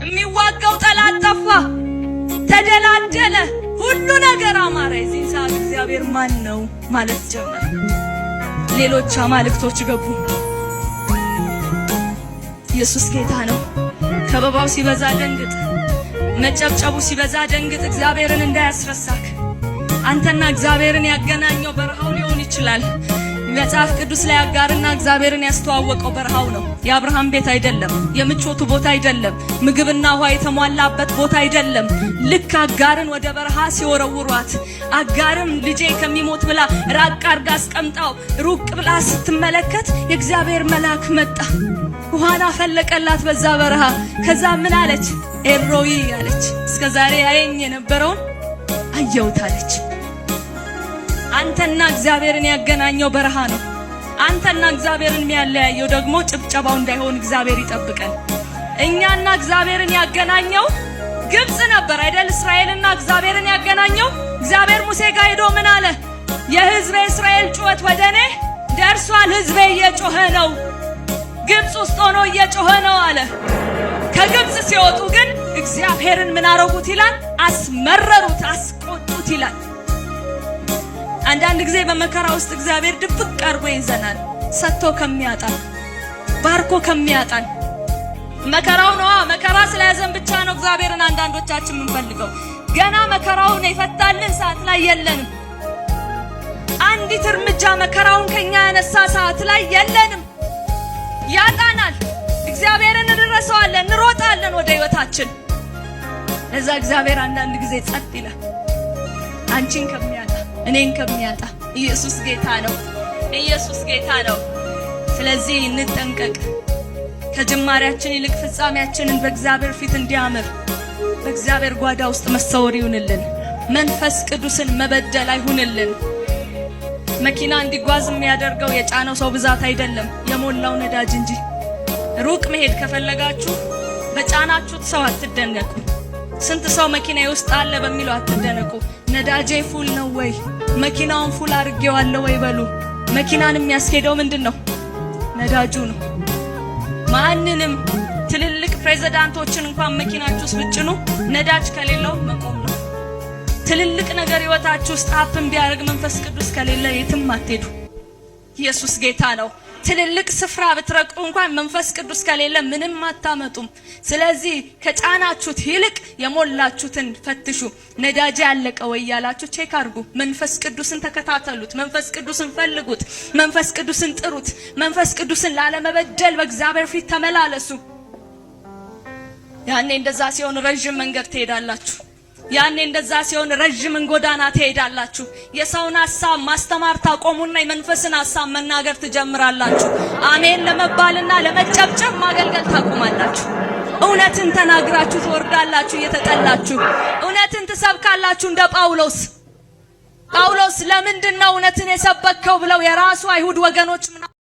የሚዋጋው ጠላት ጠፋ፣ ተደላደለ፣ ሁሉ ነገር አማረ። የዚህን ሰዓት እግዚአብሔር ማን ነው ማለት ጀመረ። ሌሎች አማልክቶች ገቡ። ኢየሱስ ጌታ ነው። ከበባው ሲበዛ ደንግጥ፣ መጨብጨቡ ሲበዛ ደንግጥ። እግዚአብሔርን እንዳያስረሳክ። አንተና እግዚአብሔርን ያገናኘው በረሃው ሊሆን ይችላል። መጽሐፍ ቅዱስ ላይ አጋርና እግዚአብሔርን ያስተዋወቀው በረሃው ነው። የአብርሃም ቤት አይደለም። የምቾቱ ቦታ አይደለም። ምግብና ውሃ የተሟላበት ቦታ አይደለም። ልክ አጋርን ወደ በረሃ ሲወረውሯት፣ አጋርም ልጄ ከሚሞት ብላ ራቅ አርጋ አስቀምጣው ሩቅ ብላ ስትመለከት የእግዚአብሔር መልአክ መጣ። ውሃን አፈለቀላት በዛ በረሃ። ከዛ ምን አለች? ኤልሮኢ አለች። እስከ ዛሬ ያየኝ የነበረውን አየሁት አለች። አንተና እግዚአብሔርን ያገናኘው በረሃ ነው። አንተና እግዚአብሔርን የሚያለያየው ደግሞ ጭብጨባው እንዳይሆን እግዚአብሔር ይጠብቀን። እኛና እግዚአብሔርን ያገናኘው ግብጽ ነበር አይደል? እስራኤልና እግዚአብሔርን ያገናኘው፣ እግዚአብሔር ሙሴ ጋር ሄዶ ምን አለ? የሕዝቤ እስራኤል ጩኸት ወደ እኔ ደርሷል። ሕዝቤ እየጮኸ ነው፣ ግብጽ ውስጥ ሆኖ እየጮኸ ነው አለ። ከግብጽ ሲወጡ ግን እግዚአብሔርን ምን አረጉት ይላል? አስመረሩት፣ አስቆጡት ይላል። አንዳንድ ጊዜ በመከራ ውስጥ እግዚአብሔር ድብቅ አድርጎ ይዘናል። ሰጥቶ ከሚያጣን፣ ባርኮ ከሚያጣን መከራው ነዋ። መከራ ስለያዘን ብቻ ነው እግዚአብሔርን አንዳንዶቻችን የምንፈልገው። ገና መከራውን የፈታልን ሰዓት ላይ የለንም። አንዲት እርምጃ መከራውን ከኛ ያነሳ ሰዓት ላይ የለንም። ያጣናል። እግዚአብሔርን እንረሳዋለን፣ እንሮጣለን ወደ ህይወታችን። ለዛ እግዚአብሔር አንዳንድ ጊዜ ጸጥ ይላል። አንቺን ከሚያጣ፣ እኔን ከሚያጣ። ኢየሱስ ጌታ ነው። ኢየሱስ ጌታ ነው። ስለዚህ እንጠንቀቅ። ከጅማሬያችን ይልቅ ፍጻሜያችንን በእግዚአብሔር ፊት እንዲያምር በእግዚአብሔር ጓዳ ውስጥ መሰወር ይሁንልን። መንፈስ ቅዱስን መበደል አይሁንልን። መኪና እንዲጓዝ የሚያደርገው የጫነው ሰው ብዛት አይደለም፣ የሞላው ነዳጅ እንጂ። ሩቅ መሄድ ከፈለጋችሁ በጫናችሁት ሰው አትደነቁ። ስንት ሰው መኪና ውስጥ አለ በሚለው አትደነቁ። ነዳጄ full ነው ወይ? መኪናውን full አድርጌዋለሁ ወይ በሉ። መኪናን የሚያስኬደው ምንድን ነው? ነዳጁ ነው። ማንንም ትልልቅ ፕሬዝዳንቶችን እንኳን መኪናችሁ ውስጥ ብጭኑ ነዳጅ ከሌለው መቆም ነው። ትልልቅ ነገር ህይወታችሁ ውስጥ happen ቢያደርግ መንፈስ ቅዱስ ከሌለ የትም አትሄዱ። ኢየሱስ ጌታ ነው። ትልልቅ ስፍራ ብትረግጡ እንኳን መንፈስ ቅዱስ ከሌለ ምንም አታመጡም። ስለዚህ ከጫናችሁት ይልቅ የሞላችሁትን ፈትሹ። ነዳጅ ያለቀ ወይ ያላችሁ check አድርጉ። መንፈስ ቅዱስን ተከታተሉት። መንፈስ ቅዱስን ፈልጉት። መንፈስ ቅዱስን ጥሩት። መንፈስ ቅዱስን ላለመበደል በእግዚአብሔር ፊት ተመላለሱ። ያኔ እንደዛ ሲሆን ረዥም መንገድ ትሄዳላችሁ። ያኔ እንደዛ ሲሆን ረዥምን ጎዳና ትሄዳላችሁ። የሰውን ሀሳብ ማስተማር ታቆሙና የመንፈስን ሀሳብ መናገር ትጀምራላችሁ። አሜን ለመባልና ለመጨብጨብ ማገልገል ታቆማላችሁ። እውነትን ተናግራችሁ ትወርዳላችሁ እየተጠላችሁ። እውነትን ትሰብካላችሁ እንደ ጳውሎስ። ጳውሎስ ለምንድን ነው እውነትን የሰበከው ብለው የራሱ አይሁድ ወገኖች